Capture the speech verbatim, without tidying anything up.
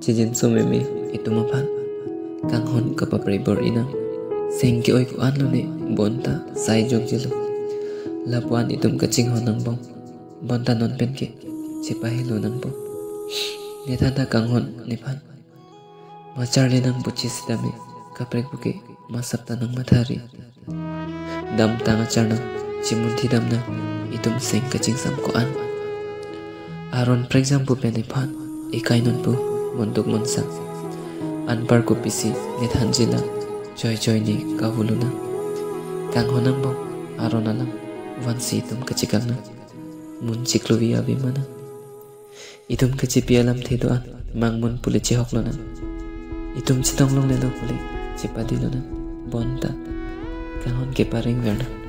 Chijinso meme itum aphan kanghon kapapre bor-inang. Seng ke-oi ko-an lone bonta sai jokjelo. Lapuan itum kachinghon nangbom. Bonta non pen ke chepahelo nangpo. Nethan ta kanghon nephan macharli nangpo, chisitame kaprek puke masap ta nangmathari. Damtang acharnang, chimunthi damnang itum seng kachingsam ko-an. Aron prekjam pu pen nephan ekai nonpo, monduk monsang. Anpar kopisi nethanjilang, choi choi ne kavulo nang. Kanghon nangbom aron alam, vansi itum kachekang nang. Mun chiklo vi ave ma nang. Itum kachepi alamthe do-an, mang mun pule chehoklo nang. Itum chetong longlelo pule chepadilo nang. Bonta kanghon ke pareng ver nang.